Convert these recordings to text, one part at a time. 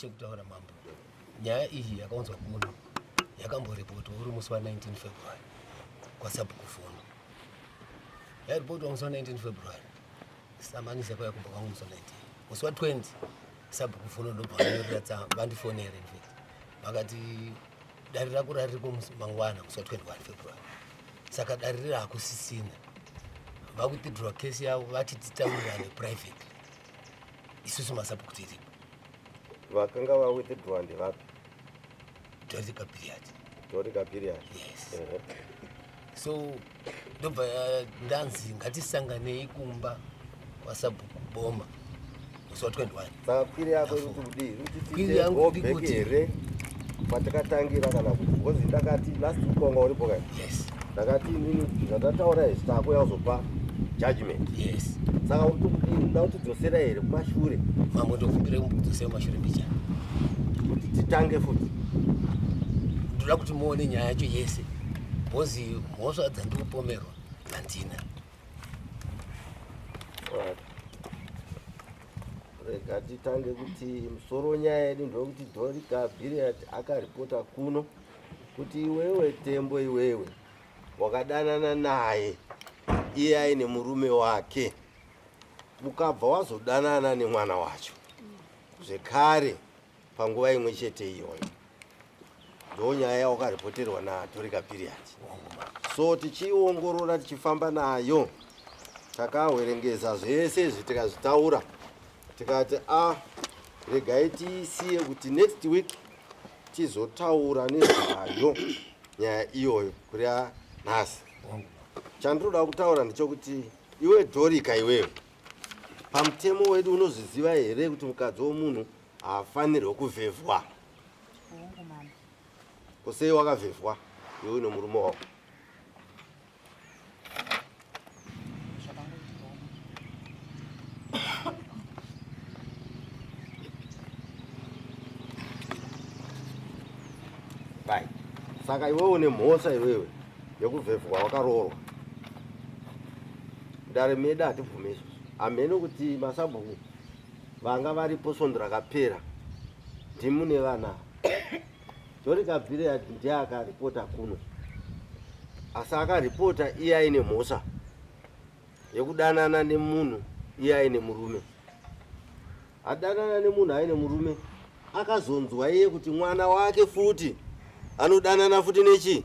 chekutaura mambo. Nyaya iyi yakaunzwa kuno yakamboripotwa uri musi wa 19 February kwasabhuku Fono. Yairipotwa musi wa 19 February. Samanisa kwaya kumba kwangu musi wa 19. Musi wa 20 sabhuku Fono ndobva vanyorera tsamba vandifonera in fact. Vakati dare rako rariko mangwana musi wa 21 February. Saka dare riri hakusisina. Vakuwithdraw case yavo vati titaurirane privately. Isusu masabhuku tiripo. Vakanga vawithdraw ndevapi? Dorika Period. Dorika Period. Yes. So ndobva ndanzi ngatisanganei kumba kwasabhuku Boma musi wa 21. Saka kwiri yako iri kuti kudii? Kwiri yangu iri kuti here patakatangira kana kuti because ndakati last week wanga uripo kai? Yes. Ndakati inini zvatataura izvi takuya kuzopa judgment. Yes. Saka uri kuti unoda kutidzosera here kumashure? Mambo ndokumbira kudzosera kumashure mbichana. Kuti titange futi. Ndoda kuti muone nyaya yacho yese. Because mhosva dzandiri kupomerwa handina. Rega titange kuti musoro nyaya yedu ndokuti Dorika Biriat akaripota kuno kuti iwewe Tembo iwewe wakadanana naye iye aine murume wake ukabva wazodanana nemwana wacho zvekare panguva imwe chete iyoyo. Ndo nyaya yawakaripoterwa naDorika Biriat. So tichiongorora tichifamba nayo takahwerengeza zvese izvi tikazvitaura tikati a regai tisiye kuti next week tizotaura nezvayo nyaya iyoyo kureva nhasi. Chandinoda kutaura ndechekuti iwe Dorika iwewe pamutemo wedu unozviziva here kuti mukadzi womunhu haafanirwe kuvhevhwa? Kusei wakavhevhwa iwe une murume wako? Right. Saka iwewe une mhosva iwewe yekuvhevhwa wakaroorwa. Dare medu hatibvume izvozvo. Hamheno kuti masabhuku vanga varipo svondo rakapera ndimune vana. Jori Kabvire ndiye akaripota kuno. Asi akaripota iye aine mhosva yekudanana nemunhu iye aine murume. Adanana nemunhu aine murume akazonzwa iye kuti mwana wake futi anodanana futi nechi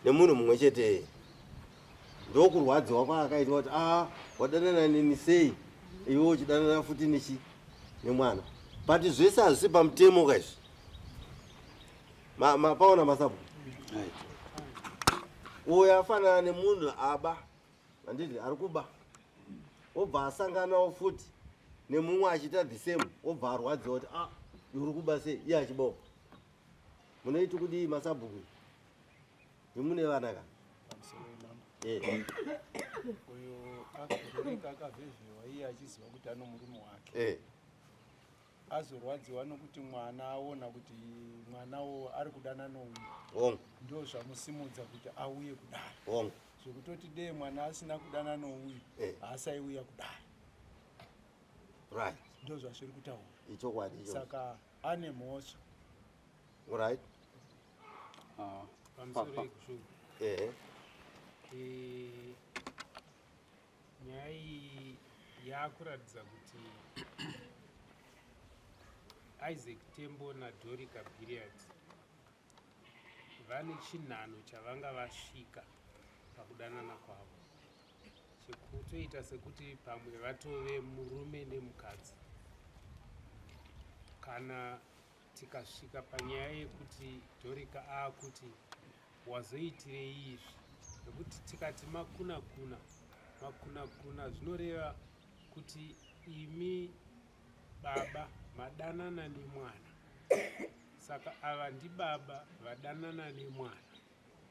nemunhu mumwe chete. Ndokurwadziwa kwaakaitwa kuti ah wadanana neni sei iwe uchidanana futi nechi nemwana. But zvese hazvisi pamutemo ka izvi. Mapaona masabhuku? Uyo afanana nemunhu aba, handiti ari kuba, obva asanganawo futi nemumwe achiita the same, obva arwadziwa kuti ah uri kuba sei iye achibawo. Munoiti kudii masabhuku? Ndimune vana ka? Uyo akavhevhewa iye achiziva kuti ano murume wake. Azorwadziwa nokuti mwana aona kuti mwanawo ari kudana nouyu, ndo zvamusimudza kuti auye kudare. Zvekutoti dee mwana asina kudana nouyu haasaiuya kudare. Right. Ndo zvazviri kutaura. Ichokwadi icho. Saka ane mhosva. Right. Pamusoro yekushuru. Nyaya iyi yakuratidza kuti Isaac Tembo naDorika Biriat vane chinhano chavanga vasvika pakudanana kwavo chekutoita sekuti pamwe vatove murume nemukadzi. Kana tikasvika panyaya yekuti Dorika aakuti wazoitirei izvi, nekuti tikati makuna kuna makuna kuna zvinoreva kuti imi baba madanana nemwana, saka ava ndibaba vadanana nemwana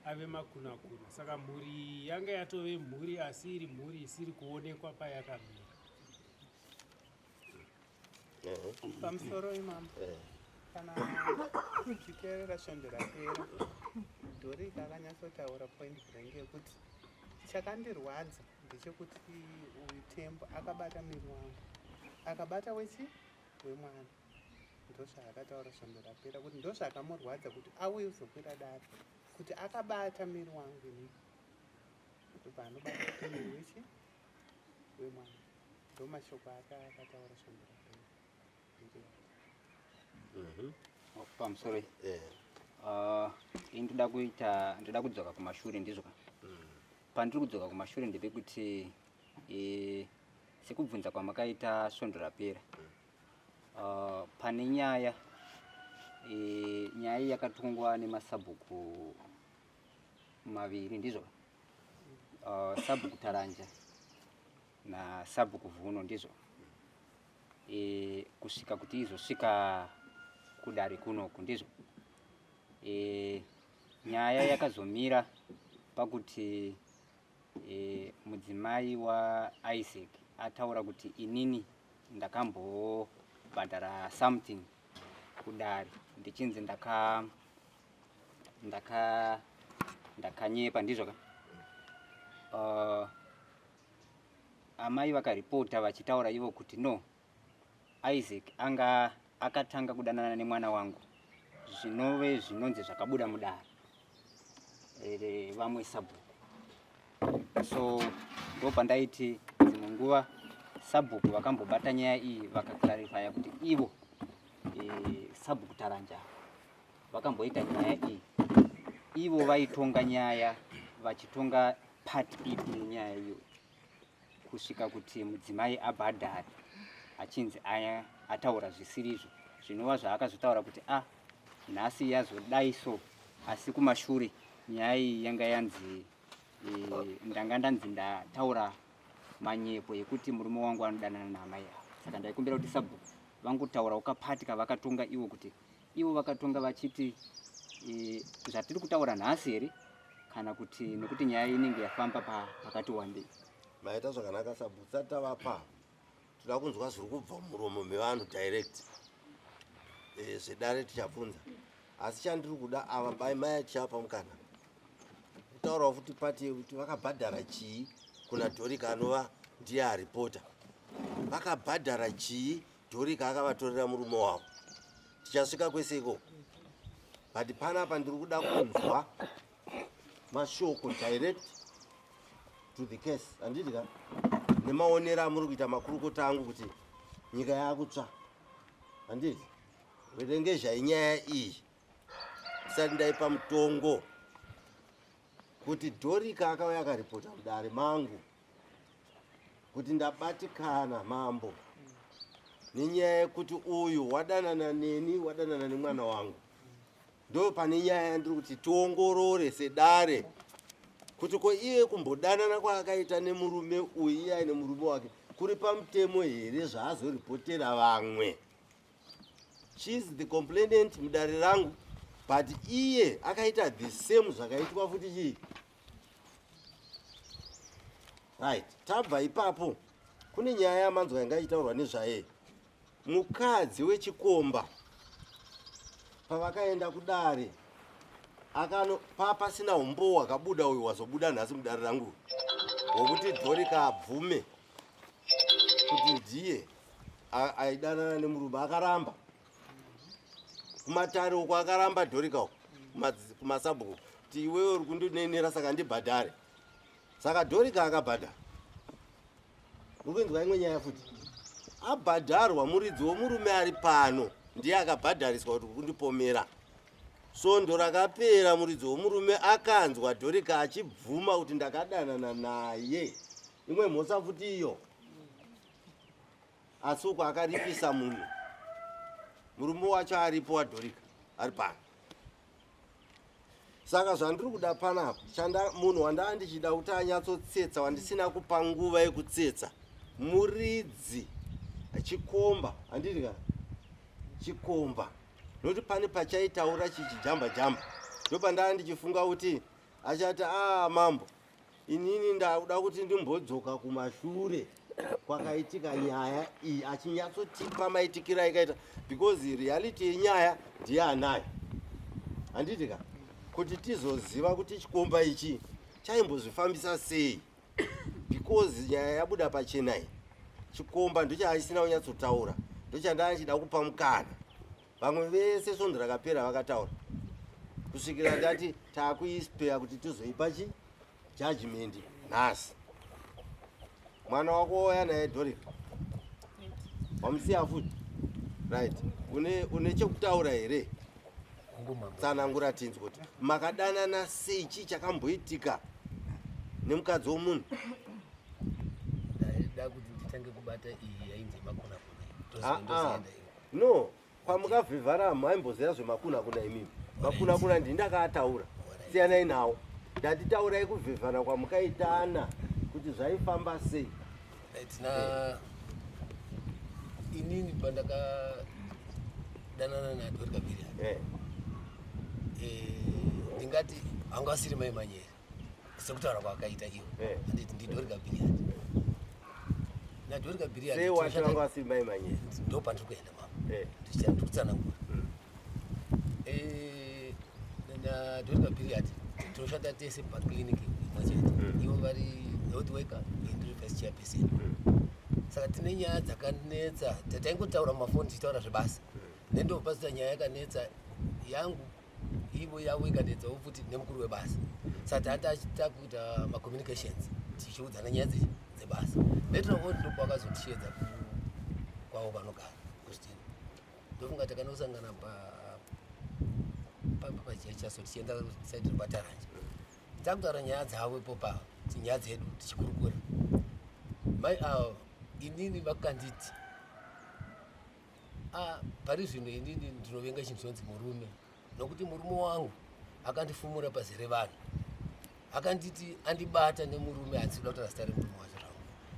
ave makuna kuna. Saka mhuri iyi yanga yatove mhuri asi iri mhuri isiri kuonekwa payakamira. Pamusoro imambo, kana uchiteerera svondo rapera, Dorika akanyatsotaura point blank yekuti chakandirwadza ndechekuti uyu Tembo akabata miri wangu, akabata wechi wemwana. Ndozvaakataura svondo rapera kuti ndozvakamurwadza kuti auye kuzokwira dare kuti akabata miri wangu inini ndobva anobata kuti miri wechi wemwana ndomashoko ake akataura svondo rapera. Pamusoro ini ndoda kuita ndoda kudzoka kumashure ndizvo ka pandiri kudzoka kumashure ndepekuti sekubvunza kwamakaita svondo rapera pane nyaya nyaya iyi yakatongwa nemasabhuku maviri ndizvo ka sabhuku Taranja nasabhuku Vhuno ndizvo kusvika kuti izosvika kudare kunoku ndizvo nyaya yakazomira pakuti mudzimai waIsaac ataura kuti inini ndakambobhadhara something kudare ndichinzi ndaka ndaka ndakanyepa ndizvo ka amai vakaripota vachitaura ivo kuti no, Isaac anga akatanga kudanana nemwana wangu zvinove zvinonzi zvakabuda mudare vamwe sabhuku. So ndopandaiti dzimwe nguva sabhuku vakambobata nyaya iyi vakaclarifya kuti ivo sabhuku Taranja vakamboita nyaya iyi, ivo vaitonga nyaya vachitonga part ipi yenyaya iyoyo kusvika kuti mudzimai abhadhare achinzi aya ataura zvisirizvo zvinova zvaakazotaura kuti a nhasi yazodai so asi kumashure nyaya iyi yanga yanzi ndanga ndanzi ndataura manyepo ekuti murume wangu anodanana naamai ava. Saka ndaikumbira kuti sabhuku vangotaurawo kapati kavakatonga ivo kuti ivo vakatonga vachiti zvatiri kutaura nhasi here kana kuti nekuti nyaya inenge yafamba pakati wandei. Maita zvakanaka sabhuku. Tisati tavapa, toda kunzwa zviri kubva mumuromo mevanhu direct. Zvedare tichabvunza, asi chandiri kuda ava bai mai tichavapa mukana kutaurawo futi part yekuti vakabhadhara chii kuna Dorika anova ndiye aripota. Vakabhadhara chii Dorika akavatorera murume wavo? Tichasvika kwese ikoko, but panapa ndiri kuda kunzwa mashoko direct to the case, handiti ka? Nemaonero amuri kuita makurukota angu kuti nyika yakutsva, handiti? Verengezhai nyaya iyi tisati ndaipa mutongo kuti Dorika akauya akaripota mudare mangu kuti ndabatikana mambo nenyaya yekuti uyu wadanana neni, wadanana nemwana wangu. Ndo pane nyaya yandiri kuti tiongorore sedare kuti ko iye kumbodanana kwaakaita nemurume uyu iye aine murume wake kuri pamutemo here zvaazoripotera vamwe? She's the complainant mudare rangu, but iye akaita the same zvakaitwa futi chii? Right, tabva ipapo kune nyaya yamanzwa yanga ichitaurwa nezvaye mukadzi wechikomba. Pavakaenda kudare akano pasina umbowo wakabuda uyu wazobuda nhasi mudare rangu wokuti Dorika abvume kuti ndiye aidanana nemurume. Akaramba kumatare uko, akaramba Dorika uko kumasabhuku kuti iwewe uri kundinenera saka ndibhadhare. Saka Dorika akabhadhara. Uri imwe nyaya futi abhadharwa muridzi womurume ari pano ndiye akabhadhariswa kuti kundipomera. Svondo rakapera muridzi womurume akanzwa Dorika achibvuma kuti ndakadanana naye. Imwe mhosva futi iyo, asi uko akaripisa munhu. Murume wacho aripo waDorika ari pano. Saka zvandiri kuda panapa chanda munhu wandaa ndichida kuti anyatsotsetsa wandisina kupa nguva yekutsetsa muridzi chikomba, handiti ka? Chikomba nokuti pane pachaitaura chichijamba jamba ndopandaa ndichifunga kuti achati a mambo, inini ndakuda kuti ndimbodzoka kumashure kwakaitika nyaya iyi, achinyatsotipa maitikiro aikaita because reality yenyaya ndiye anayo, handiti ka? Kuti tizoziva kuti chikomba ichi chaimbozvifambisa sei because nyaya yabuda pachena iyi, chikomba ndochaasina kunyatsotaura, ndochandaa ndichida kupa mukana. Vamwe vese svondo rakapera vakataura kusvikira ndati takuispeya kuti tizoipa chi judgment nhasi. Mwana wako wauya naye Dorika wamusiya futi right? Une, une chekutaura here? Tsanangura tinzwe kuti makadanana sei, chii chakamboitika nemukadzi womunhu? Ndaida kuti nditange kubata iyi yainzi makuna kuna. Ah, ah. No, kwamukavhivhara maimboziva zvemakuna kuna imimi. Makuna kuna ndini ndakaataura. Siyanai nawo. Ndati taurai kuvhivhana kwamukaitana kuti zvaifamba sei. Right, na inini pandakadanana naDorika Biriani eh. Eh, ndingati anga asiri mai Manyere sekutaura kwaakaita iwo eh. Handiti ndiDorika Biriani naDorika Biriani. Sei wacho vanga vasiri mai Manyere? Ndo pandiri kuenda mama, ndikutsanangura. NaDorika Biriani tinoshanda tese paclinic imwe chete. Ivo vari health worker, ini ndiri vice chairperson. Saka tine nyaya dzakanetsa, taingotaura mumafoni tichitaura zvebasa. Nendopasita nyaya yakanetsa yangu, ivo yavo ikanetsawo futi nemukuru webasa. Saka tata takuita macommunications tichiudzana nyaya dzebasa. Later on ndipo vakazotishedza kwavo vanogara Christine. Ndofunga takanosangana pajechaso tichienda side repaTaranja, takutaura nyaya dzavo ipopa, nyaya dzedu tichikurukura. Mai ava inini vakanditi, "Ah, pari zvino inini ndinovenga chinhu chinonzi murume, nokuti murume wangu akandifumura pazere vanhu, akanditi andibata nemurume." Handisi kuda kutaura zita remurume wacho zvangu.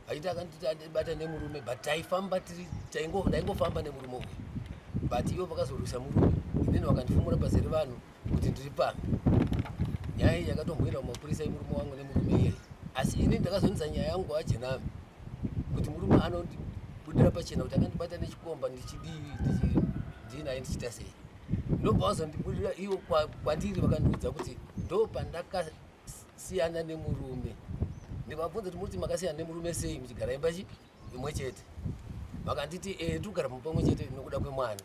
Achiti akanditi andibata nemurume, but taifamba tiri ndaingofamba nemurume uyu, but ivo vakazorwisa murume, inini vakandifumura pazere vanhu kuti ndiri pambi. Nyaya iyi yakatomboenda kumapurisa yemurume wangu nemurume iyeye, asi inini ndakazonisa nyaya yangu kwaJenami kuti murume anondibudira pachena kuti akandibata nechikomba ndichidii, ndiinaye ndichiita sei. Ndobva vazondibudira ivo kwandiri, vakandiudza kuti ndo pandakasiyana nemurume. Ndikavabvunza kuti muri makasiyana nemurume sei muchigara imba chi imwe chete? Vakanditi, "E, tiri kugara mumba pamwe chete nokuda kwemwana,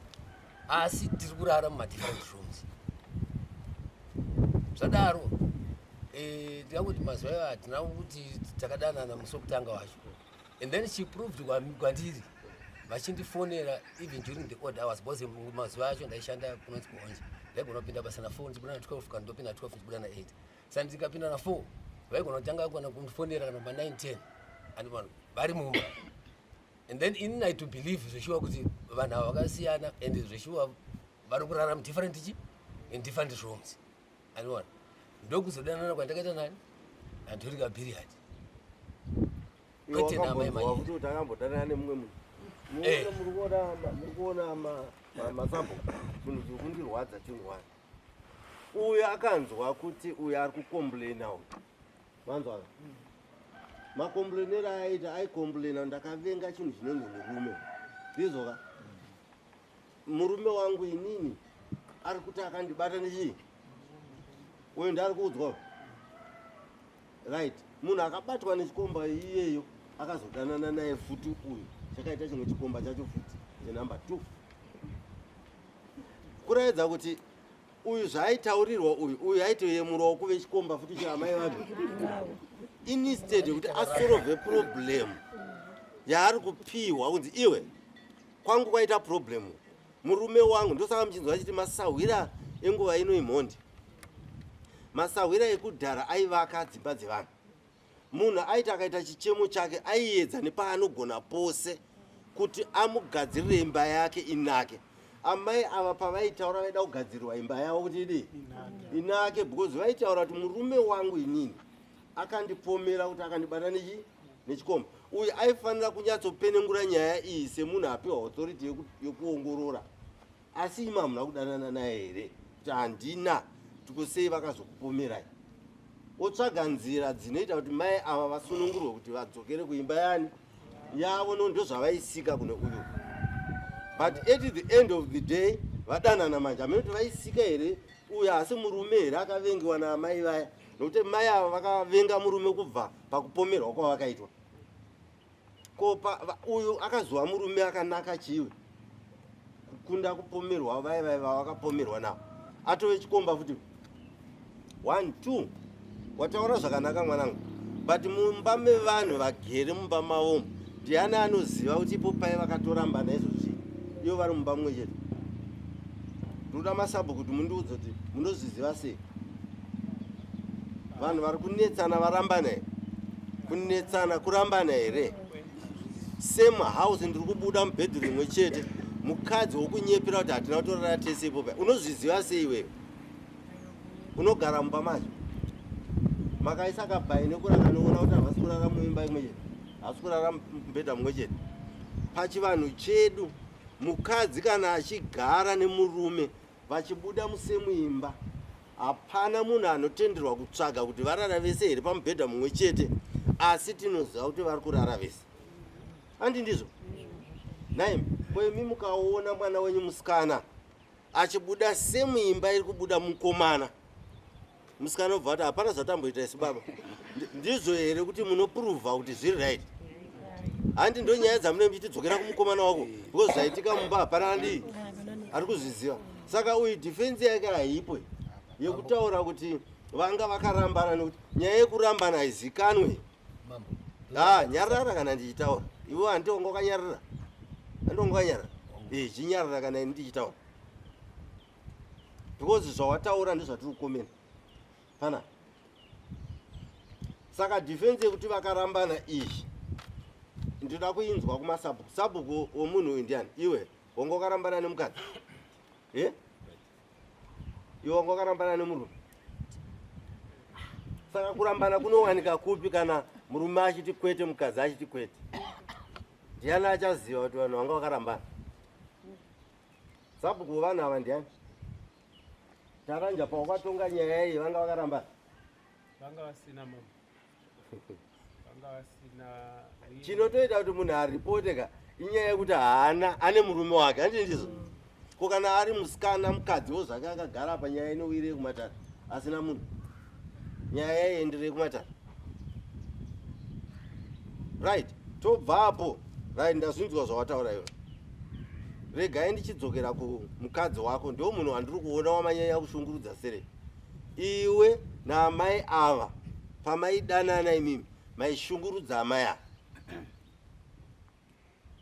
asi tiri kurara mumadifferent rooms." Zvadaro, ndinganguti mazuva iwayo hatina kuti takadanana musi wekutanga wacho. And then she proved kwandiri vachindifonera even during the odd hours, because mazuva acho ndaishanda kunonzi kuonje, ndaigona kupinda basa na4 ndichibuda na12, kana ndopinda na12 ndichibuda na8. Saka ndikapinda na4 vaigona kutanga kana kundifonera kana ma9 10 and vanhu vari mumba. And then inini I to believe zveshuwa kuti vanhu ava vakasiyana and zveshuwa vari kurara mudifferent chi in different rooms. Anoona ndokuzodanana kwandakaita nani naDorika Biriati, kwete namai Manyere. Kuti takambodanana nemumwe munhu. Muri kuona masambo, chinhu chiri kundirwadza chinhu wani, uyu akanzwa kuti uyu ari kucomplaina uyu, manzwa macomplainero aaita, aicomplaina, "Ndakavenga chinhu chinonzi murume." Ndizvoka, murume wangu inini ari kuti akandibata nechii. Uyu ndaari kuudzwa, right? Munhu akabatwa nechikomba iyeyo akazodanana naye futi uyu, chakaita chimwe chikomba chacho futi chenumber 2, kuraidza kuti uyu zvaaitaurirwa uyu, uyu aitoyemurawo kuve chikomba futi chaamai vake, instead yekuti asolve problem yaari kupiwa kunzi iwe kwangu kwaita problem, murume wangu. Ndosaka muchinzwa achiti masahwira enguva ino imhondi. Masahwira ekudhara aivaka dzimba dzevanhu. Munhu aiti akaita chichemo chake aiedza nepaanogona pose kuti amugadzirire imba yake inake. Amai ava pavaitaura vaida kugadzirirwa imba yavo kuti idii? Inake, because vaitaura kuti murume wangu inini akandipomera kuti akandibata nechi nechikomba. Uyu aifanira kunyatsopenengura nyaya iyi semunhu apiwa authority yekuongorora. Asi imi hamuna kudanana naye here? Kuti handina. Tikusei vakazokupomerai? Otsvaga nzira dzinoita kuti mai ava vasunungurwe kuti vadzokere kuimba yani yavo. No, ndozvavaisika kune uyu, but at the end of the day vadanana manje. Hamene kuti vaisika here, uyu asi murume here akavengiwa naamai vaya? Nokuti mai ava vakavenga murume kubva pakupomerwa kwavakaitwa. Ko uyu akazova murume akanaka chiwe. kukunda kupomerwa vai vai vavakapomerwa navo atove chikomba futi one two wataura zvakanaka mwanangu but mumba mevanhu vagere mumba mavomo ndiani anoziva kuti ipo pai vakatorambana izvozvi ivo vari mumba mumwe chete ndoda masabhu kuti mundiudze kuti munozviziva sei vanhu vari kunetsana varambana here kunetsana kurambana here same house ndiri kubuda mubhedhu rimwe chete mukadzi wokunyepera kuti hatina kutorara tese ipo pai unozviziva sei iwewe unogara mumba macho makaisa kabhai nekurara noona kuti havasi kurara muimba imwe chete havasi kurara mubhedha mumwe chete pachivanhu chedu mukadzi kana achigara nemurume vachibuda musemuimba hapana munhu anotenderwa kutsvaga kuti varara vese here pamubhedha mumwe chete asi tinoziva kuti vari kurara vese handi ndizvo naimi ko imi mukaona mwana wenyu musikana achibuda semuimba iri kubuda mukomana musikana obva kuti hapana zvatamboita isu baba ndizvo here kuti munopuruvha kuti zviri right handi ndo nyaya dzamunenge muchitidzokera kumukomana wako because zvaitika mumba hapana andii ari kuzviziva saka uyu defense yake haipo yekutaura kuti vanga vakarambana nekuti nyaya yekurambana haizikanwe ha nyarara kana ndichitaura iwe handi wanga wakanyarara handi wanga wakanyarara e chinyarara kana ini ndichitaura because zvawataura ndezvatiri kukomena pana saka defense yekuti vakarambana iyi ndinoda kuinzwa kumasabhuku sabhuku womunhu uyu ndiani iwe wanga wakarambana nemukadzi e iwe wanga wakarambana nemurume saka kurambana kunowanika kupi kana murume achiti kwete mukadzi achiti kwete ndiani achaziva kuti vanhu vanga vakarambana sabhuku wevanhu ava ndiani taranja pawakatonga nyaya iyi vanga vakarambana vanga vasina mama vanga vasina chinotoita kuti munhu aripote ka inyaya yekuti haana ane murume wake handii ndizvo ko kana ari musikana mukadziwo zvake akagara panyaya inowirei kumatare asina munhu nyaya yaienderei kumatare right tobvapo right ndazvinzwa zvawataura iwe regai ndichidzokera kumukadzi wako ndo munhu wandiri kuona wamanyanya kushungurudza serei iwe naamai ava pamaidanana imimi maishungurudza amai ava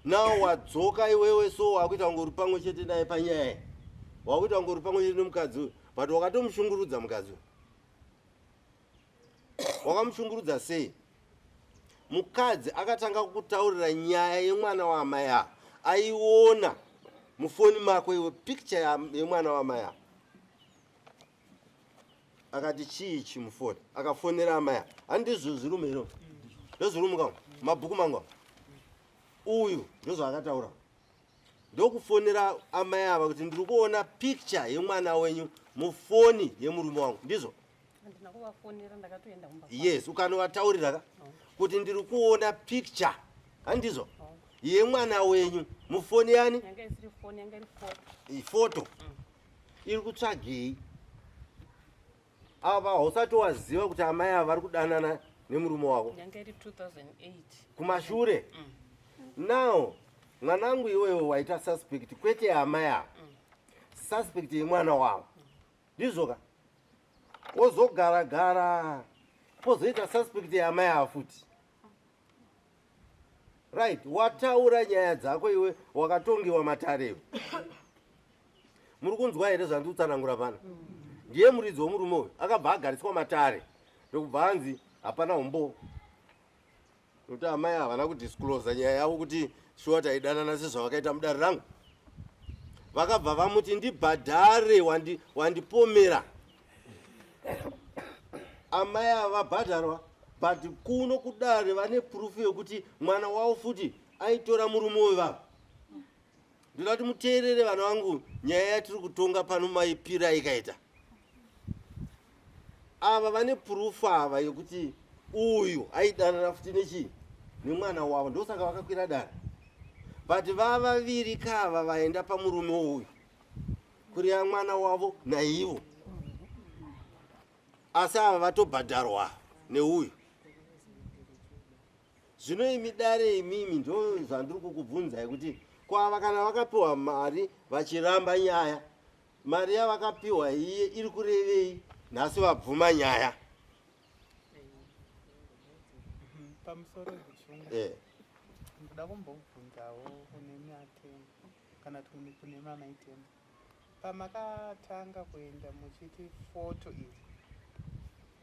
now wadzoka iwewe so wakuita kunge uri pamwe chete naye panyaya wakuita kunge uri pamwe chete nemukadzi uyu but wakatomushungurudza mukadzi uyu wakamushungurudza sei mukadzi akatanga kukutaurira nyaya yemwana waamai ava aiona mufoni mako iwe picture yemwana waamai ava akati chii ichi mufoni akafonera amai ava handizvo zvirume iro ndozvirumuka mabhuku mangu uyu ndozvaakataura ndokufonera amai ava kuti ndiri kuona picture yemwana wenyu mufoni yemurume wangu ndizvo Handina kuvafonera ndakatoenda kumba. Yes, ukanovataurira ka kuti ndiri kuona picture handizvo yemwana wenyu mufoni yani Yanga isiri foni, yanga iri foto. Ifoto iri kutsvagei ava hausati waziva kuti amai ava vari kudanana nemurume wako Yanga iri 2008. Kumashure now mwanangu iwewe waita suspect kwete amai ava suspect yemwana wavo ndizvo ka wozogara gara pozoita suspect yamai ava futi right wataura nyaya dzako iwe wakatongiwa matare iwe muri kunzwa here zvandiri kutsanangura pano ndiye muridzi womurume uyu akabva agariswa matare ndokubva anzi hapana umbo nokuti amai havana kudisclosa nyaya yavo kuti shuwa taidanana sezvavakaita mudare rangu vakabva vamuti ndibhadhare wandipomera amai ava vabhadharwa but kuno kudare vane purufu yekuti mwana wavo futi aitora murume wevavo ndoda kuti muteerere vana vangu nyaya yatiri kutonga pano maipira ikaita ava vane purufu ava yekuti uyu aidanana futi nechii nemwana wavo ndosaka vakakwira dare but vavaviri kava vaenda pamurume uyu kuriya mwana wavo naivo asi ava vatobhadharwa neuyu zvino imi dare imimi ndo zvandiri kukubvunzai kuti Kwava kana vakapiwa mari vachiramba nyaya, mari yavakapiwa iye iri kurevei? Nhasi vabvuma nyaya. Pamusoro Gushunga. Eh. Ndoda kumbobvunzawo kune matemo kana kuti kune mamaitemo. Pamakatanga kuenda muchiti foto iri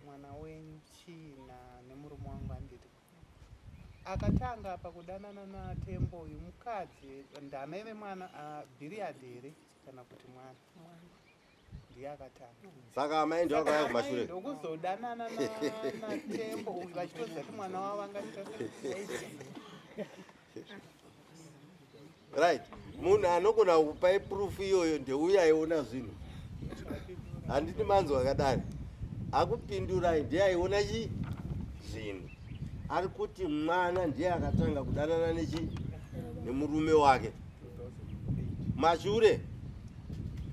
mwana wenyu chii nemurume wangu handiti akatanga apa kudanana naTembo uyu mukadzi ndamai vemwana Bhiriyadhi here kana kuti mwana ndiye akatanga. Saka amai ndivo vakauya kumashure ndokuzodanana naTembo uyu vachitoziva kuti mwana wavo angaita. Right, munhu anogona kupai proof iyoyo ndeuya aiona zvinhu, handiti? Manzwa akadari akupindurai, ndiye aiona chi zvinhu. Ari kuti mwana ndiye akatanga kudanana nechi nemurume wake mashure.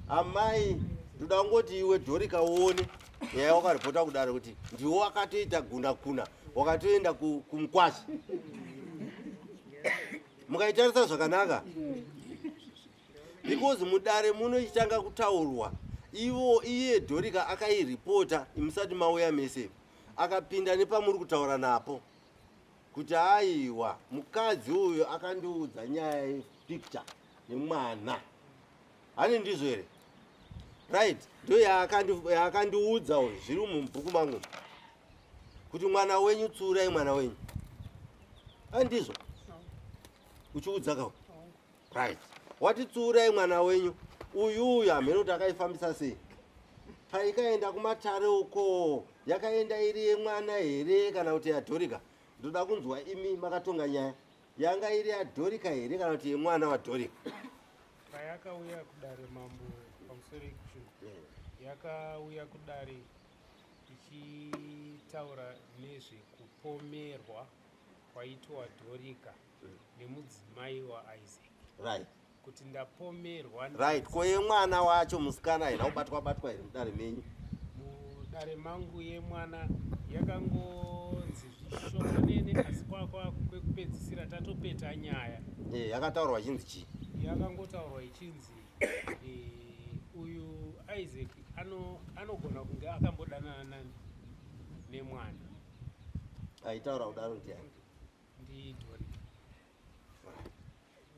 Amai, ndoda kungoti iwe Dhorika uone nyaya wakaripota kudaro kuti ndiwo wakatoita guna kuna wakatoenda kumukwasha. Mukaitarisa zvakanaka, because mudare muno ichitanga kutaurwa ivo, iye Dhorika akairipota imusati mauya mese, akapinda nepamuri kutaura napo kuti aiwa, mukadzi uyu akandiudza nyaya yepicture nemwana. Hani ndizvo here? Right, ndo yaakandiudza uyu, zviri mubhuku mangu kuti mwana wenyu, tsiurai mwana wenyu. Andizvo uchiudza ka? Right, wati tsiurai mwana wenyu uyu. Uyu hamene kuti akaifambisa sei. Paikaenda kumatare uko, yakaenda iri yemwana here kana kuti yaDhorika? Ndoda kunzwa imi makatonga nyaya, yanga iri yaDhorika here kana kuti yemwana waDhorika? Payakauya kudare, mambo, pamusoro ekushungu, yakauya kudare ichitaura nezvekupomerwa kwaitwa Dhorika nemudzimai waIsaac kuti ndapomerwa. Right, ko yemwana wacho musikana haina kubatwa batwa here mudare menyu? Mudare mangu yemwana yakangonzi zvishomanene, asi kwakwa kwekupedzisira tatopeta nyaya. Yakataurwa chinzi chii? Yakangotaurwa ichinzi uyu Isaac anogona kunge akambodanana nani nemwana. Aitaura kudaro ndiani? NdiDhorika.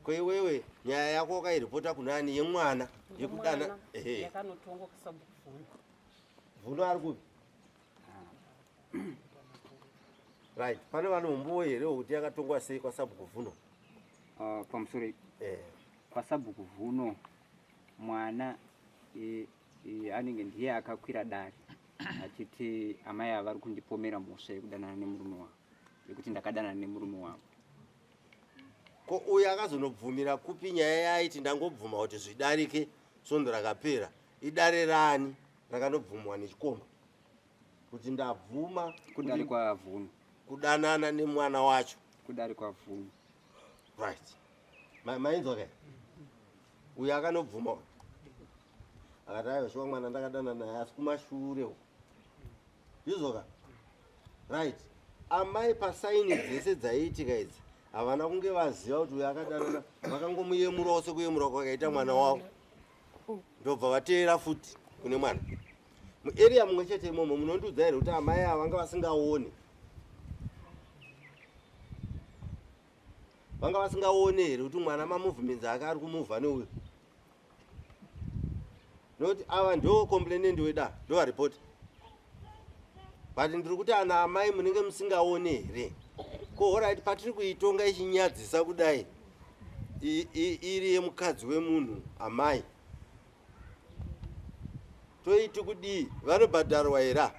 Ko iwewe nyaya yako wakairipota kunani yemwana yekudana? Yemwana. Ehe. Yakanotongwa kusabhuku Vhuno. Vhuno ari kupi? Right, pane vane umbowo here wekuti yakatongwa sei kwasabhuku Vhuno? Pamusoro, kwasabhuku Vhuno mwana anenge ndiye akakwira dare achiti amai ava vari kundipomera mhosva yekudanana nemurume wavo, yekuti ndakadanana nemurume wavo. Ko uyu akazonobvumira kupi nyaya yaiti ndangobvuma kuti zvidarike svondo rakapera? Idare rani rakanobvumwa nechikomba kuti ndabvuma? Kudare kwaVhuno. Kudanana nemwana wacho. Kudare kwaVhuno. Right. Mainzwa kai? Uyu akanobvuma uyu akati aiwa, shuwa mwana ndakadana naye, asi kumashure uko. Ndizvoka? Right, amai pasaini dzese dzaiitika idzi havana kunge vaziva kuti uyu akadanana, vakangomuyemurawo sekuyemura kwakaita mwana wavo, ndobva vateera futi kune mwana muarea mumwe chete imomo. Munondiudza here kuti amai ava vanga vasingaoni, vanga vasingaoni here kuti mwana mamovements ake ari kumuvha neuyu? Nokuti ava ndo complainant weda, ndovaripota, but ndiri kuti ana amai munenge musingaoni here? Ko alright, patiri kuitonga ichinyadzisa kudai, iri yemukadzi wemunhu, amai toiti kudii? Vanobhadharwa here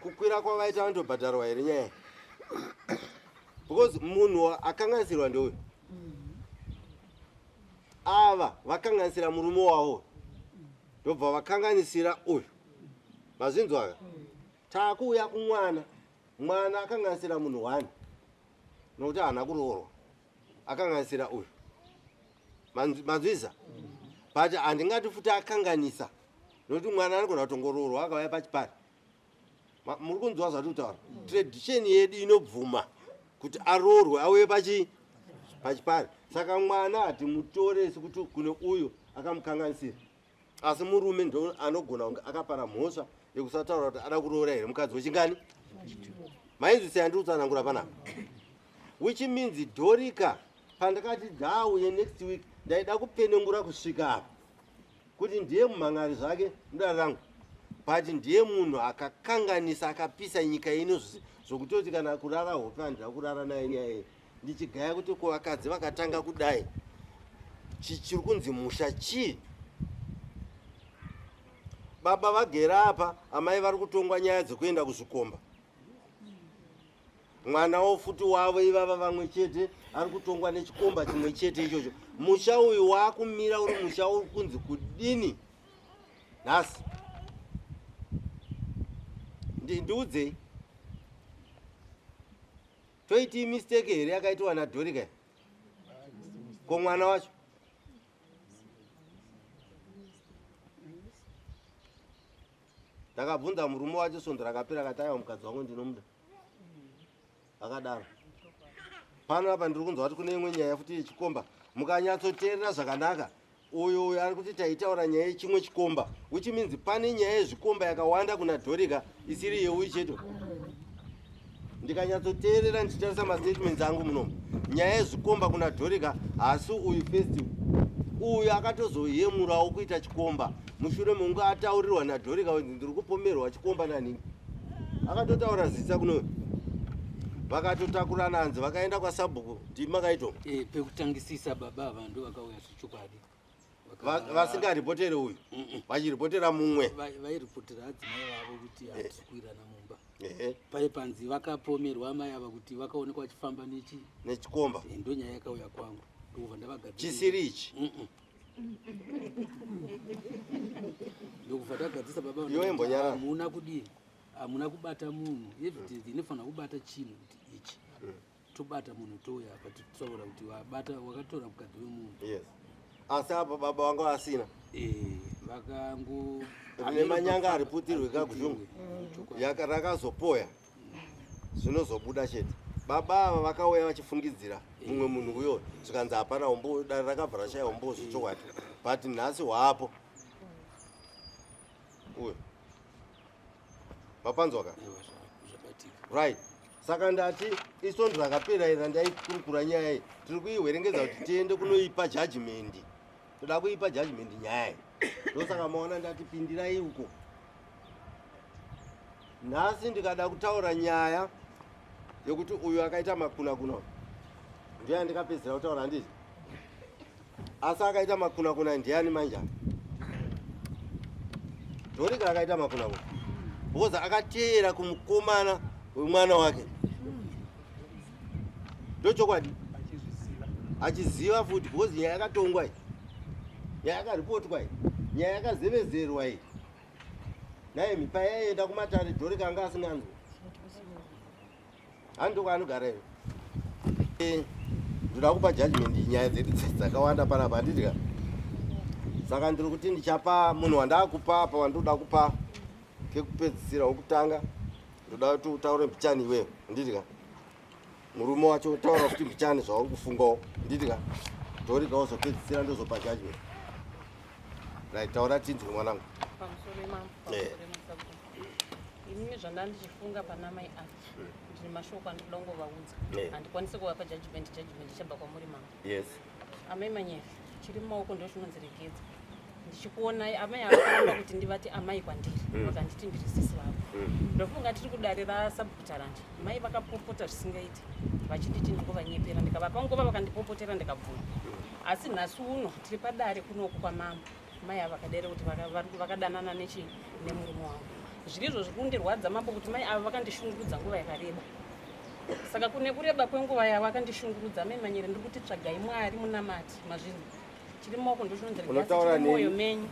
kukwira kwavaita? Vanotobhadharwa here nyaya? Because munhu akanganisirwa ndeuyu. Ava vakanganisira murume wavo, ndobva vakanganisira uyu. Mazvinzwaka? Taakuuya kumwana. Mwana akanganisira munhu one nokuti haana kuroorwa, akanganisira uyu. Manzwisa? But handingati futi akanganisa nokuti mwana anogona kutongoroorwa akauya pachipari. Muri kunzwa zvatiri kutaura? Tradition yedu inobvuma kuti aroorwe auye pachi. Pachipari. Saka mwana hatimutore sekuti kune uyo akamukanganisira. Asi murume ndo anogona kunge akapara mhosva yekusataura kuti ada kuroora here mukadzi wechingani? Mainzwisa yandiri kutsanangura panapa. Which means Dorika pandakati ngauye next week ndaida kupenengura kusvika apa kuti ndiye mumhan'ari zvake mudare rangu but ndiye munhu akakanganisa akapisa nyika ino zvokutoti kana kurara hope handida kurara naye nyaya iyi ndichigaya kuti ko vakadzi vakatanga kudai chiri kunzi musha chii baba vagere apa amai vari kutongwa nyaya dzekuenda kuzvikomba mwana wofuti wavo ivava vamwe chete ari kutongwa nechikomba chimwe chete ichocho musha uyu waakumira uri musha uri kunzi kudini nhasi ndiudzei toiti mistake here yakaitwa nadhorika ko mwana wacho Ndakabvunza murume wacho svondo rakapera akati aiwa mukadzi wangu ndinomuda. Akadaro. Pano apa ndiri kunzwa kuti kune imwe nyaya futi yechikomba. Mukanyatsoteerera zvakanaka uyu uyu ari kuti taitaura nyaya yechimwe chikomba which means pane nyaya yezvikomba yakawanda kuna Dorika isiri yeuyu chete. Ndikanyatsoteerera ndichitarisa mastatements angu munomu nyaya yezvikomba kuna Dorika haasi uyu first uyu akatozoyemurawo kuita chikomba mushure mekunge ataurirwa naDorika kunzi ndiri kupomerwa chikomba nanhingi akatotaura zita kuno vakatotakurana hanzi vakaenda kwasabhuku ndimi makaitwa eh, pekutangisisa baba ava ndo vakauya zvechokwadi vasingaripotere uyu vachiripotera mumwe vairipotera adzimai vavo kuti eh. hatisi kuirana mumba paye panzi vakapomerwa amai ava kuti vakaonekwa vachifamba nechi nechikomba eh, ndonyaya yakauya kwangu ndokubva ndavagadzira chisiri ichi ndokubva tagadzisa baba iwe imbonyarara hamuna kudii hamuna kubata munhu evidence inofanira kubata chinhu kuti ichi mm. tobata munhu touya apa titaura kuti wabata wakatora mukadzi wemunhu yes asi apa baba vanga vasina eh, vakango rine manyanga ariputirwe kagushungu rakazopoya zvinozobuda chete baba ava vakauya vachifungidzira mumwe munhu uyo zvikanzi hapana umbo dare rakabva rashaya umbo zvechokwadi but nhasi hwaapo uyo mapanzwa ka right saka ndati isondo rakapera iri randaikurukura nyaya iyi tiri kuihwerengedza kuti tiende kunoipa judgment toda kuipa judgment nyaya iyi ndosaka maona ndati pindirai uko Nhasi ndikada kutaura nyaya yekuti uyu akaita makunakuna ndiye andikapedzera kutaura handiti asi akaita makunakuna ndiani manje Dorika akaita makunakuna because akateera kumukomana wemwana wake ndochokwadi achiziva futi because nyaya yakatongwa iyi nyaya yakaripotwa iyi nyaya yakazevezerwa iyi Naimi payaienda kumatare Dorika anga asinganzwi. Handi kwaanogara here? Eh, ndoda kupa judgment nyaya dzedu dzakawanda panapa handiti ka? Saka ndiri kuti ndichapa munhu wandakupa apa wandinoda kupa kekupedzisira wokutanga ndoda kuti utaure mbichani iwewe handiti ka? Murume wacho taura kuti mbichani zvauri kufungawo handiti ka? Dorika wozopedzisira ndozopa judgment. Right, taura tinzwe mwanangu. Pamusoro imambo, eh. pamusoro imasabhuku. Inini zvandanga ndichifunga pana mai ava hmm. ndine mashoko andinoda kungovaudza. Eh. Handikwanisi kuvapa judgment, judgment ichabva kwamuri mambo. Yes. Amai Manyefi, chiri mumaoko ndo chinonzi regedza. Ndichikuonai amai ava vakaramba kuti ndivati amai kwandiri hmm. vakanditi ndiri sisi vavo. Hmm. Ndofunga tiri kudare rasabhuku Taranje. Mai vakapopota zvisingaiti vachinditi ndingovanyepera ndikavapa nguva vakandipopotera ndikabvuma. Asi nhasi uno tiri padare kunoku kwamambo mai ava vakadaira kuti vakadanana nechi nemurume wangu zvirizvo zviri kundirwadza mambo kuti mai ava vakandishungurudza nguva yakareba saka kune kureba kwenguva yavo akandishungurudza mai manyere ndiri kuti tsvagai mwari munamati mazvinhu chiri maoko ndochinotaura mwoyo menyu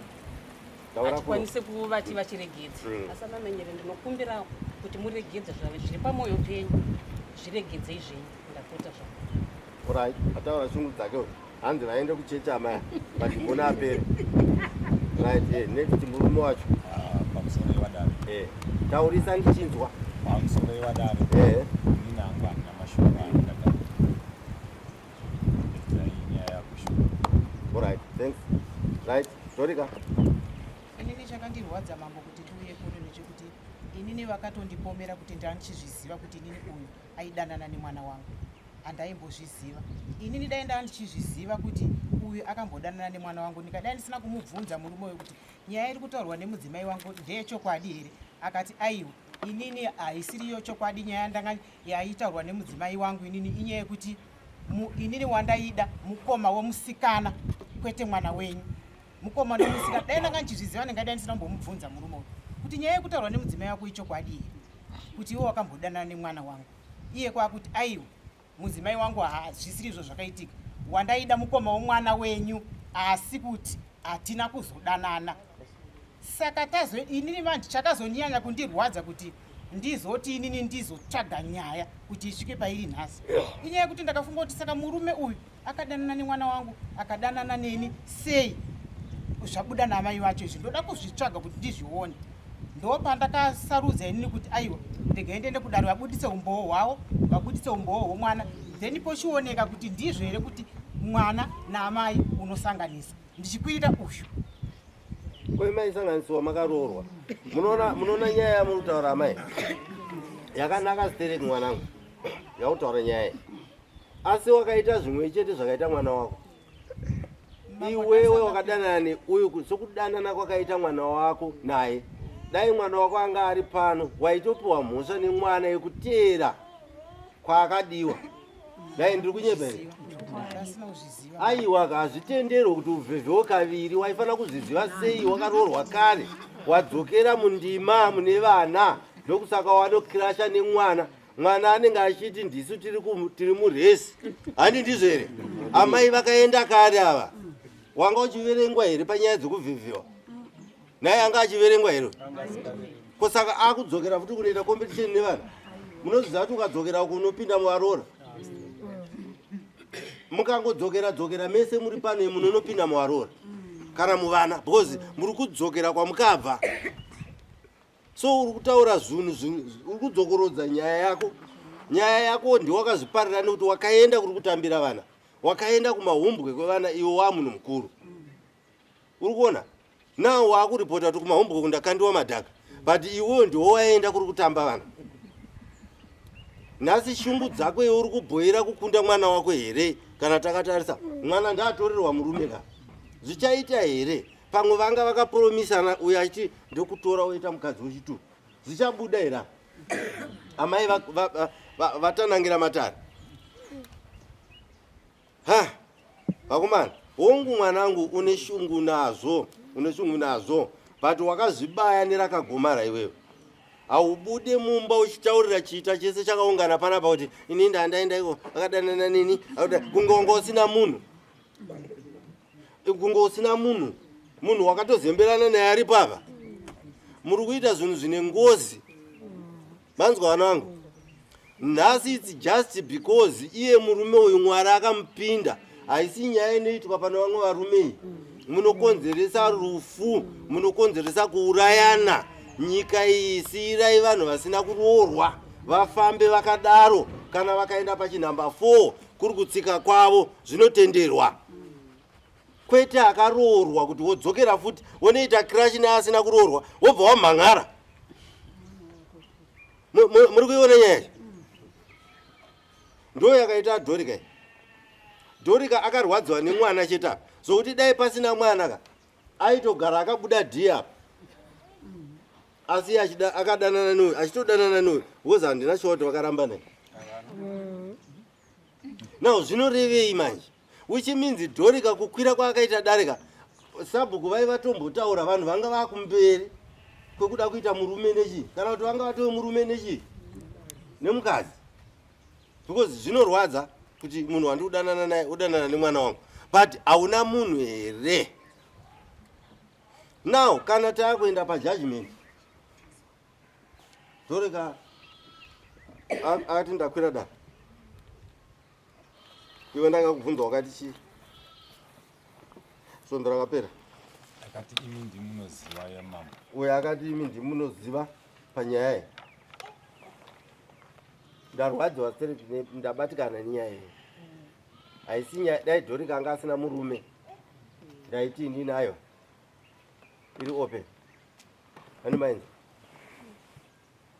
hatikwanise kuvati vachiregedze mm. asi amamenyere ndinokumbira kuti muregedze zviri pamwoyo penyu zviregedzei zvenyu ndapota zvako Alright, ataura shungu dzake uyu. Hanzi vaende kuchechi amai but mbona apere. Right, eh, next murume wacho. Ah, pamusoro yewadare. Eh. Taurisa ndichinzwa. Pamusoro yewadare. Eh. Ini nangu handina mashoko andingataura. Right, Dorika. Inini chakandirwadza mambo kuti ndiuye kuno nechekuti inini vakatondipomera kuti ndandichizviziva kuti inini uyu aidanana nemwana wangu handaimbozviziva inini dai ndaa ndichizviziva kuti uyu akambodanana nemwana wangu ndikadai ndisina kumubvunza murume uyu kuti nyaya iri kutaurwa nemudzimai wangu ndeyechokwadi here akati aiwa inini haisiriyo chokwadi nyaya ndanga yaitaurwa nemudzimai wangu inini inyaya yekuti inini wandaida mukoma wemusikana kwete mwana wenyu mukoma nemusikana dai ndanga ndichizviziva ndingadai ndisina kumbomubvunza murume uyu kuti nyaya yekutaurwa nemudzimai wako ichokwadi here kuti iwe wakambodanana nemwana wangu iye kwakuti aiwa mudzimai wangu hazvisiri izvo zvakaitika wandaida mukoma womwana wenyu asi kuti hatina kuzodanana saka tazo inini manje chakazonyanya kundirwadza kuti ndizoti inini ndizotsvaga nyaya kuti isvike pairi nhasi inyaya yekuti ndakafunga kuti saka murume uyu akadanana nemwana wangu akadanana neni sei zvabuda naamai vacho izvi ndoda kuzvitsvaga kuti ndizvione ndopandakasarudza inini kuti aiwa regai ndiende kudaro vabudise umbowo hwavo vabudise umbowo hwomwana then pochioneka kuti ndizvo here kuti mwana naamai unosanganisa ndichikwirira uyu Ko maisanganisiwa makaroorwa. Munoona munoona nyaya yamuri kutaura amai. Yakanaka stereki mwanangu. Yakutaura nyaya iyi. Asi wakaita zvimwe chete zvakaita mwana wako. Iwewe wakadanana neuyu sokudanana kwakaita mwana wako naye. Dai mwana wako anga ari pano waitopiwa mhosva nemwana yekuteera kwaakadiwa. Dai ndiri kunyepa here? Aiwa hazvitenderwe kuti uvhevhewo kaviri waifanira kuzviziva sei wakaroorwa kare wadzokera mundima mune vana ndokusaka wanokirasha nemwana mwana anenge achiti ndisu tiri muresi handi ndizvo here amai vakaenda kare ava wanga uchiverengwa here panyaya dzekuvhevhewa naye anga achiverengwa here ko saka akudzokera futi kunoita competition nevana munoziva kuti ukadzokera uko unopinda muvaroora mukangodzokera dzokera mese muri pano munonopinda muvaroora kana muvana because muri kudzokera kwamukabva so uri kutaura zvinhu uri kudzokorodza nyaya yako nyaya yako ndiwakazviparira nekuti wakaenda kuri kutambira vana wakaenda kumahumbwe kwevana iwe wamunhu mukuru uri kuona now waakuripota kuti kumahumbwe kundakandiwa madhaka but iwewo ndiwo waenda kuri kutamba vanhu nhasi shungu dzako iwe uri kubhoira kukunda mwana wako here kana takatarisa mwana ndaatorerwa murume ka zvichaita here pamwe vanga vakaporomisana uyo achiti ndokutora woita mukadzi wechitu zvichabuda here amai vatanangira matare Ha! Vakomana, hongu mwanangu une shungu nazvo, une shungu nazvo, but wakazvibaya nerakagomara iwewe. Haubude mumba uchitaurira chiita chese chakaungana panapa kuti ini ndandaenda iko akadanana neni, kunge wanga usina munhu. Kunge usina munhu. Munhu wakatozemberana naye aripo apa. Muri kuita zvinhu zvine ngozi. Manzwa vana vangu? Nhasi it's just because iye murume uyu Mwari akamupinda. Haisi nyaya inoitwa pane vamwe varume iyi. Munokonzeresa rufu, munokonzeresa kuurayana. Nyika iyi siyirai vanhu vasina kuroorwa vafambe vakadaro. Kana vakaenda pachinhamba 4 kuri kutsika kwavo zvinotenderwa. Kwete akaroorwa kuti wodzokera futi wonoita crash neasina kuroorwa wobva wamhan'ara. Muri kuiona nyaya yacho? Ndo yakaita Dorika iyi. Dorika akarwadziwa nemwana chete apa. Zvokuti dai pasina mwana ka aitogara akabuda dhii apa. Asi achida akadanana neuyu achitodanana neuyu because handina shuwa kuti vakaramba naye. Now zvinorevei manje? Which means Dorika kukwira kwaakaita darika sabhuku vai vatombotaura vanhu vanga vakumberi kwekuda kuita murume nechii kana kuti vanga vatove murume nechii nemukadzi because zvinorwadza kuti munhu wandiri kudanana naye odanana nemwana wangu but hauna munhu here now kana taakuenda pajudgment Dorika akati ndakwira dare iwe ndakakubvunza wakati chii svondo rakapera akati imi ndimunoziva yamambo uyo akati imi ndimunoziva panyaya iyi ndarwadziwa stereki ndabatikana nenyaya iyi haisi nyaya dai dhorika anga asina murume. Ndaiti inini ayo iri open. Ani mainzi.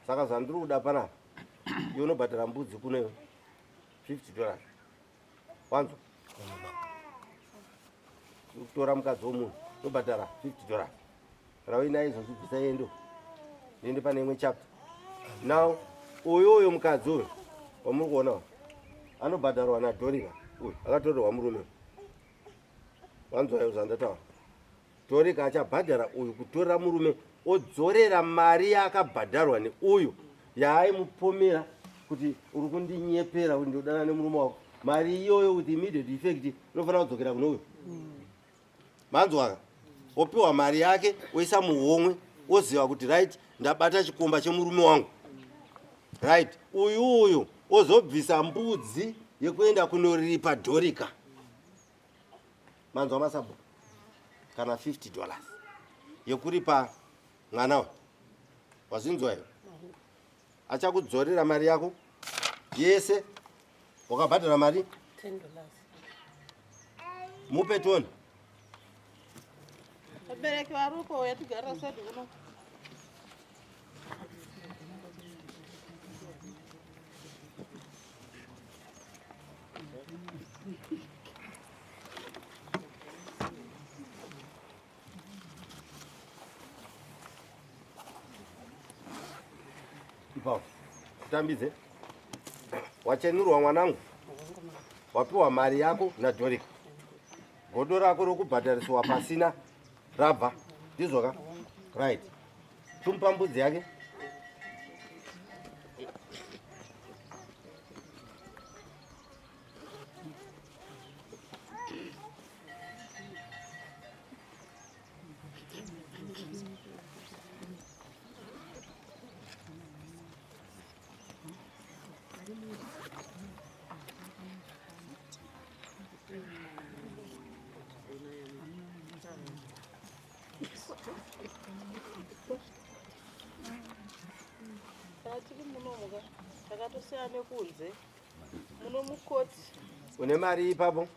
Saka zvandiri kuda panapa iwe unobhadhara mbudzi kuno iwe 50 dollars. Wanzwa? Kutora mukadzi womunhu unobhadhara 50 dollars. Kana uinaye izvozvi bvisa yendo. Ndiende pane imwe chapter. Now uyu uyu mukadzi uyu wamuri kuona uyu anobhadharwa naDorika uyu akatorerwa murume. Wanzwa zvandataura? Dorika achabhadhara uyu kutorera murume odzorera mari yaakabhadharwa neuyu yaaimupomera kuti uri kundinyepera kuti ndodana nemurume wako. Mari iyoyo with immediate effect inofanira kudzokera kune uyu. Manzwaka? Opiwa mari yake oisa muhomwe oziva kuti right ndabata chikomba chemurume wangu. Right, uyu uyu ozobvisa mbudzi yekuenda kunoripa Dorika. Manzwa masabhuku? Kana 50 dollars yekuripa mwana uyu. Wazvinzwa here? Achakudzorera mari yako yese wakabhadhara mari 10 dollars. Mupe toni. Vabereki varipo uya tigarira side kuno. Ipapo. Kutambidze. Wachenurwa mwanangu. Wapiwa mari yako naDorika. Godo rako rokubhadhariswa pasina rabva. Ndizvo ka? Right. Tumupa mbudzi yake. Tiri munomuka takatosiyana nekunze muno mukoti. Une mari ipapo?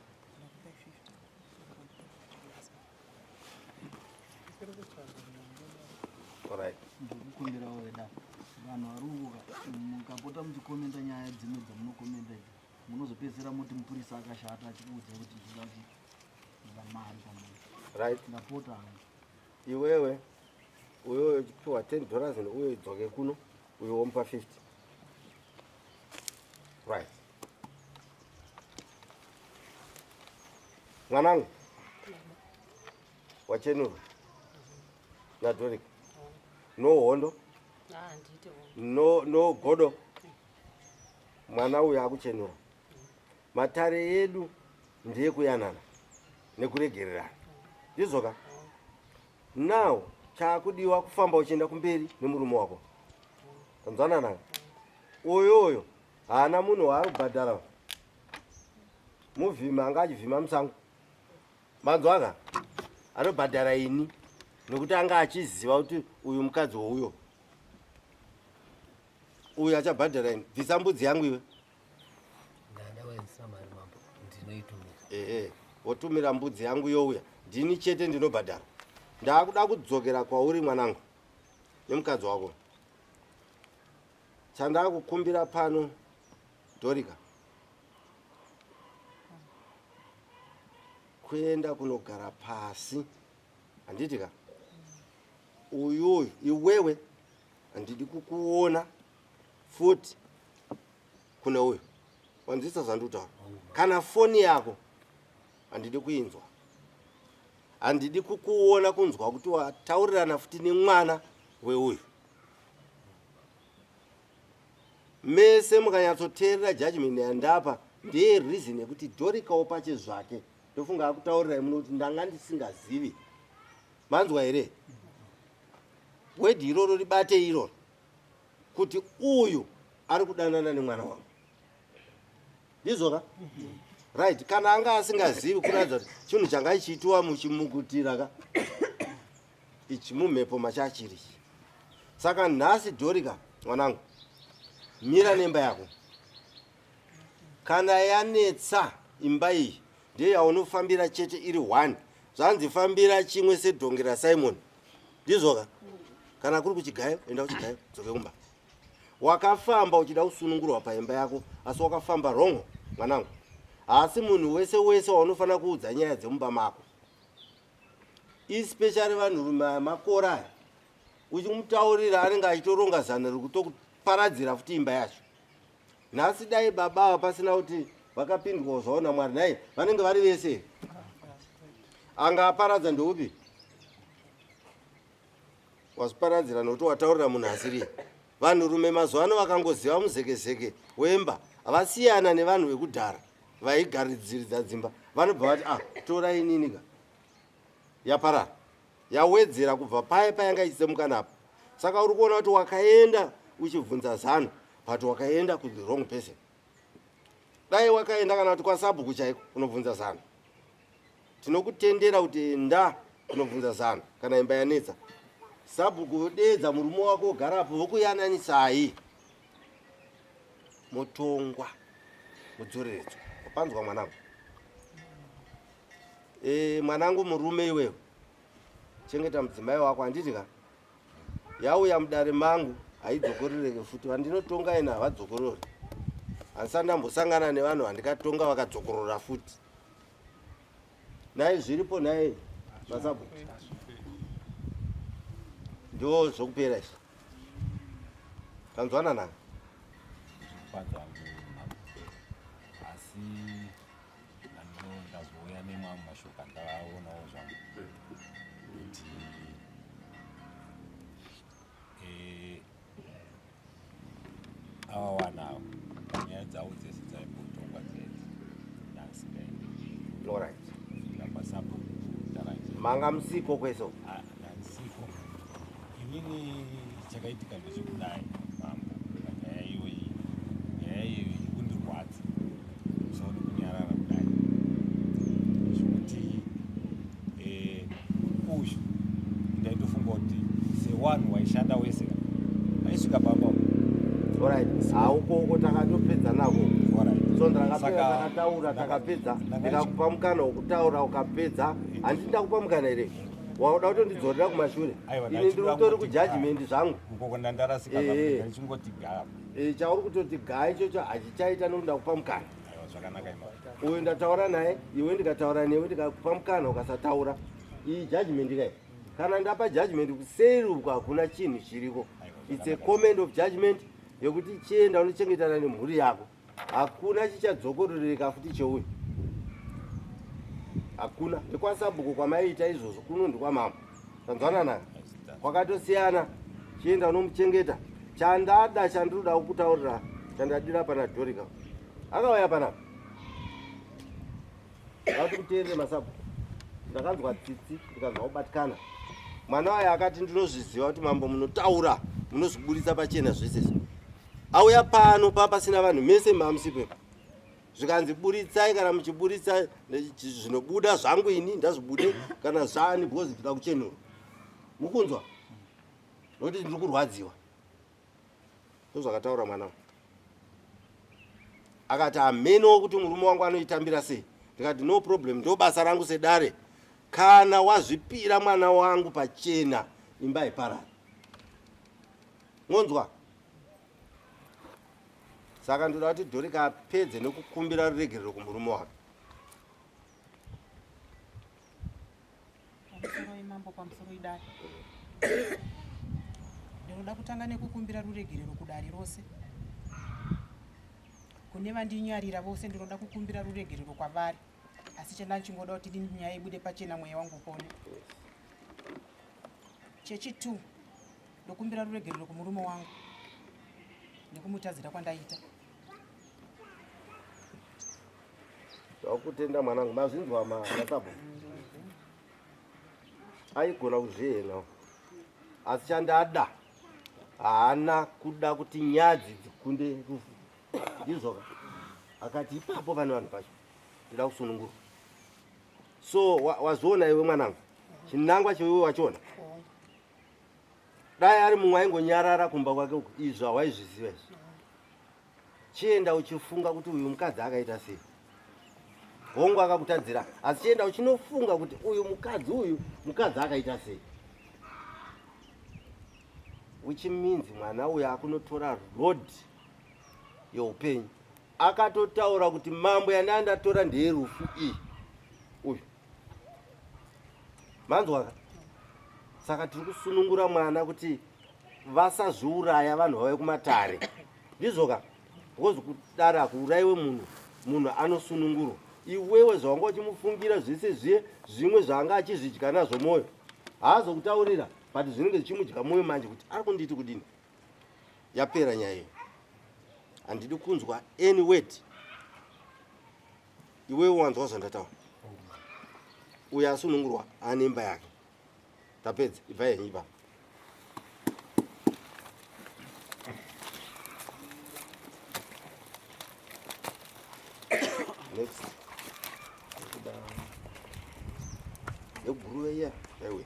Alright. Ndikukumbirawo wena vanhu vari ukuka mukapota muchikomenda nyaya dzimwe dzamunokomenda idzi munozopedzisira moti mupurisa akashata achikuudza kuti zvida zvida mari kwamuri. Right. Ndapota hangu. Iwewe uyo uchipiwa 10 dollars neuyo idzoke kuno uyo womupa 50. Right. Mwanangu wachenurwa naDorika no hondo no, no godo mwana uyu akuchenura matare edu ndeyekuyanana nekuregererana ndizvoka now chaakudiwa kufamba uchienda kumberi nemurume wako tanzwanana uyu uyu haana munhu waari kubhadhara muvhimi anga achivhima musango manzwaka anobhadhara ini nekuti anga achiziva kuti uyu mukadzi wouyo uyu achabhadhara ini bvisa mbudzi yangu iwe ehe wotumira mbudzi yangu youya ndini chete ndinobhadhara ndakuda kudzokera kwauri mwanangu nemukadzi wako chandakukumbira pano Dorika kuenda kunogara pasi handiti ka uyuyu iwewe handidi kukuona futi kune uyu wanzwisa zvandikutaura kana foni yako handidi kuinzwa handidi kukuona kunzwa kuti wataurirana futi nemwana weuyu Mese mukanyatsoteerera judgment yandapa ndeye reason yekuti Dorikawo pache zvake ndofunga akutaurirai muno kuti ndanga ndisingazivi. Manzwa here? Word iroro ribate iroro kuti uyu ari kudanana nemwana wangu. Ndizvo ka? Right, kana anga asingazivi kuratidza kuti chinhu changa chichiitiwa muchimukutira ka ichi mumhepo machachiri saka nhasi Dorika mwanangu mira nemba yako kana yanetsa imba iyi ndiyo yaunofambira chete iri one. Zvanzi fambira chimwe sedhongi raSimon. Ndizvoka? Kana kuri kuchigayo, enda kuchigayo, dzoke kumba. Wakafamba uchida kusunungurwa paimba yako, asi wakafamba wrong, mwanangu. Haasi munhu wese wese waunofanira kuudza nyaya dzemumba mako. Especially vanhurume aya makora aya. Uchimutaurira anenge achitoronga zano rekutokuparadzira futi imba yacho. Nhasi dai baba ava pasina kuti vakapindwawo zvavo naMwari nhai vanenge vari vese here? Anga aparadza ndeupi? Wazviparadzira nokuti wataurira munhu asiriye. Vanhurume mazuva ano vakangoziva muzekezeke wemba vasiyana nevanhu vekudhara vaigaridziridza dzimba vanobva vati ah tora inini ka yaparara yawedzera kubva paye payanga ichitsemuka napo saka uri kuona kuti wakaenda uchibvunza zano but wakaenda ku the wrong person dai wakaenda kana kuti kwasabhuku chaiko unobvunza zano tinokutendera kuti enda unobvunza zano kana imba yanetsa sabhuku vodeedza murume wako wogarapo vokuyananisai motongwa mudzoreredzwa wapanzwa mwanangu e, mwanangu murume iwewe chengeta mudzimai wako handiti ka yauya mudare mangu haidzokorereke futi vandinotonga ina havadzokorori handisati ndambosangana nevanhu vandikatonga vakadzokorora futi nhai zviripo nhai masabu ndo zvokupera izvi tanzwana nani asi ndazouya nemamwe mashoko andaonawo zvangu kuti eh, ava wana ava nyaya dzavo dzese dzaimbotongwa dzedzi ndasingaendi Alright. Manga musiko kwese uko. Ah, ndandisiko inini chakaitika ndechekudai mambo panyaya iyoyi nyaya iyoyi ikundirwadza usaone kunyarara kudai zvekuti eh, uyu ndaitofunga kuti sewanhu waishanda wese aisvika pamba Alright. Haukoko takatopedza nako. So ndakapedza takataura takapedza ndikakupa mukana wekutaura ukapedza. Handiti ndakupa mukana here? Wauda kutondidzorera kumashure. Ini ndiri kutori kujudgment zvangu. Ukoko ndandarasika eh. ndichingoti gaa. Eh, chauri kutoti gaa ichocho hachichaita nokuti ndakupa mukana. Zvakanaka ima. Uyu ndataura naye, iwe ndikataura newe ndikakupa mukana ukasataura. Iyi judgment kai. Kana ndapa judgment kuseri uko hakuna chinhu chiriko. It's a comment of judgment yekuti chienda unochengetana nemhuri yako. Hakuna chichadzokororeka futi cheuyu. Hakuna. Ndekwasabhuku kwamaiita izvozvo kuno ndikwamambo. Tanzwanana. Kwakatosiyana. Chienda unomuchengeta. Chandada chandinoda kukutaurira chandadira pana Dorika. Akauya panapa. Ndati kuteerere masabhuku. Ndakanzwa tsitsi ndikanzwa kubatikana. Mwana waye akati ndinozviziva kuti mambo munotaura munozviburitsa pachena zvese izvi. Auya pano papasina vanhu mese mamusipo. Zvikanzi buritsai kana muchiburitsa zvinobuda zvangu ini ndazvibude kana zvani because ndinoda kuchenurwa. Mukunzwa? Nokuti ndiri kurwadziwa. Ndozvakataura mwana wangu. Akati hameno kuti murume wangu anoitambira sei. Ndikati no problem, ndo basa rangu sedare. Kana wazvipira mwana wangu pachena, imba haiparari. Monzwa? Saka ndoda kuti Dorika apedze nekukumbira ruregerero kumurume wake. Pamusoro imambo, pamusoro idare. Ndinoda kutanga nekukumbira ruregerero kudare rose. Kune vandinyarira vose ndinoda kukumbira ruregerero kwavari. Asi chandachingoda kuti nyaya ibude pachena mweya wangu upone. Chechitu ndokumbira ruregerero kumurume wangu nekumutadzira kwandaita. Ndakutenda mwanangu, mazvinzwa masabhu. Aigona kuzvihena asi chandada haana kuda kuti nyadzi dzikunde rufu. Ndizvoka akati ipapo pane vanhu pacho ndida kusunungurwa. So wazviona iwe mwanangu, chinangwa cheiwe wachiona. Dai ari mumwe aingonyarara kumba kwake uko, izvi hawaizviziva izvi. Chienda uchifunga kuti uyu mukadzi akaita sei. Hongu akakutadzira asi chienda uchinofunga kuti uyu mukadzi uyu mukadzi akaita sei. Which means mwana uyu akunotora road yeupenyu. Akatotaura kuti mambo yandandatora ndeyerufu iyi. Uyu. Manzwaka? Saka tiri kusunungura mwana kuti vasazviuraya vanhu vave kumatare. Ndizvoka? Because kudare hakuuraiwe munhu, munhu anosunungurwa. Iwewe zvawanga uchimufungira zvese zviye zvimwe zvaanga achizvidya nazvo mwoyo haazokutaurira but zvinenge zvichimudya mwoyo manje kuti ari kunditi kudini. Yapera nyaya iyo, handidi kunzwa any word. Iwewe wanzwa zvandataura, uyo asunungurwa ane imba yake. Tapedza, ibvai henyu ipapo. Next. Yekuguruve iya, yaiuya.